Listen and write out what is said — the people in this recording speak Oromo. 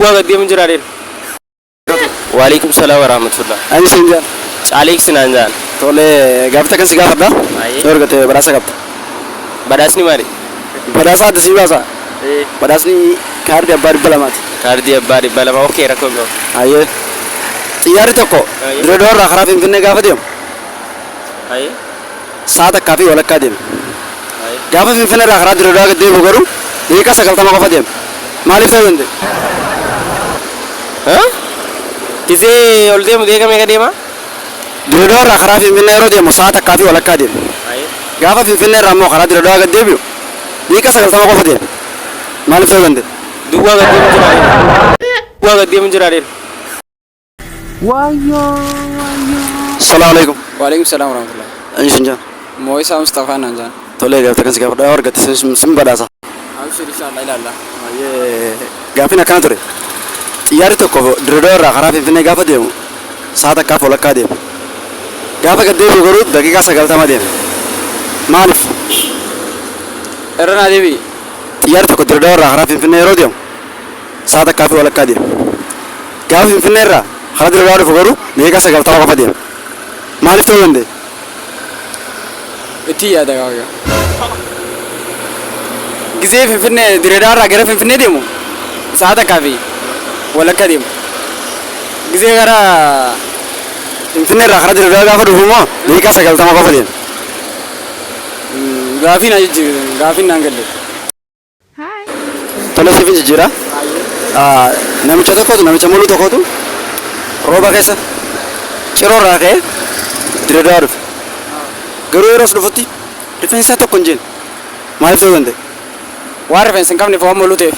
Duwwaa gad deemu jira adeera. Waalaikum salaam warahmatullah. Ani siin jaan. Caaleeksi naan jaan. Tole gaaffii takkan si gaafadha. Ayyee. Yoo argatte badhaasa qabda. Badhaasni maali? Badhaasa adda sii baasa. Badhaasni kaardii abbaa 200ti. Kaardii abbaa 200, okay, rakkoo hin qabu. Ayyee. Xiyyaarri tokko Ayyee. Dirreedawaa irraa karaa Finfinnee gaafa deemu Ayyee. sa'a takkaa fi walakkaa deema. Ayyee. Gaafa Finfinnee irraa karaa Dirreedawaa gad deebi'u garuu daqiiqaa 90 qofa deema. Maaliif ta'uu danda'e? Huh? Gizee ol deemu deega meeqa deema? Dirreedawaa irraa karaa Finfinnee yeroo deemu sa'a takkaa fi walakkaa deema. Ayyee. Gaafa Finfinnee irraa immoo karaa Dirreedawaa gad deebi'u daqiiqaa 90 qofa deema. Maaliif ta'uu danda'e? Duwwaa gad deemu jira adeera. Duwwaa gad deemu jira adeera. Salaamu alaikum. Waalaikum salaam warahmatullah. Eenyu siin jaan? Moo'isaa Mustafaa naan jaan. Tolee gaafii takkan si gaafadha yoo argatte sin badhaasa. Abshir inshallah ilaalla. Baay'ee gaaffiin akkana ture. Xiyyaarri tokko Dirreedawaa irraa karaa Finfinnee gaafa deemu sa'a takkaaf walakkaa deema. Gaafa gad deebi'u garuu daqiiqaa 90 deema. Maaliif? Irra naa deebi'i. Xiyyaarri tokko Dirreedawaa irraa karaa Finfinnee yeroo deemu sa'a takkaa fi walakkaa deema. Gaafa Finfinnee irraa karaa Dirreedawaa dhufu garuu daqiiqaa 90 qofa deema. Maaliif ta'uu danda'e? Itti yaada gaafa. Gizee Finfinnee Dirreedawaa irraa gara Finfinnee deemu sa'a takkaa fi walakkaa deemu. Gizee gara Finfinnee irraa karaa Dirreedawaa gaafa dhufu immoo daqiiqaa 90 qofa deema. Gaafii na jijjiirre gaafiin naan galle. Tole siifin jijjiira. Namicha tokkotu namicha moluu tokkotu rooba keessa ciroo irraa ka'ee Dirreedawaa dhufe. Garuu yeroo as dhufutti rifeensi isaa tokko hin jenne. Maaliif ta'uu danda'e? Waan rifeensa hin qabneef waan moluu ta'eef.